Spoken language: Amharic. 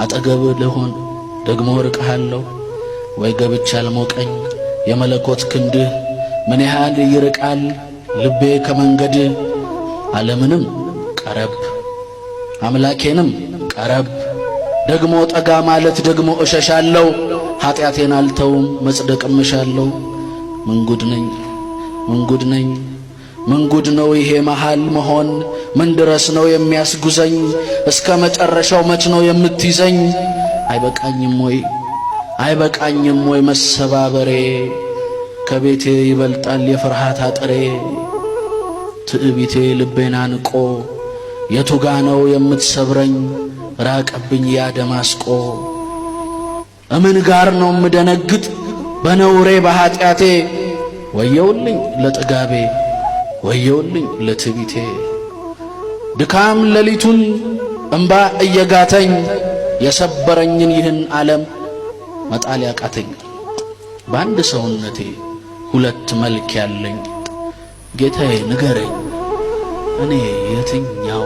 አጠገብ ልሆን ደግሞ ርቅሃለሁ። ወይ ገብቻ አልሞቀኝ የመለኮት ክንድህ ምን ያህል ይርቃል ልቤ ከመንገድህ። ዓለምንም ቀረብ አምላኬንም ቀረብ ደግሞ ጠጋ ማለት ደግሞ እሸሻለሁ። ኃጢአቴን አልተውም መጽደቅም እሻለሁ። ምን ጉድ ነኝ፣ ምን ጉድ ነኝ፣ ምን ጉድ ነው ይሄ መሃል መሆን? ምን ድረስ ነው የሚያስጉዘኝ? እስከ መጨረሻው መች ነው የምትይዘኝ? አይበቃኝም ወይ፣ አይበቃኝም ወይ መሰባበሬ? ከቤቴ ይበልጣል የፍርሃት አጥሬ። ትዕቢቴ ልቤን አንቆ የቱጋ ነው የምትሰብረኝ? ራቀብኝ ያ ደማስቆ። እምን ጋር ነው የምደነግጥ በነውሬ በኀጢአቴ? ወየውልኝ ለጥጋቤ፣ ወየውልኝ ለትዕቢቴ። ድካም ሌሊቱን እምባ እየጋተኝ የሰበረኝን ይህን ዓለም መጣል ያቃተኝ። በአንድ ሰውነቴ ሁለት መልክ ያለኝ ጌታዬ ንገረኝ፣ እኔ የትኛው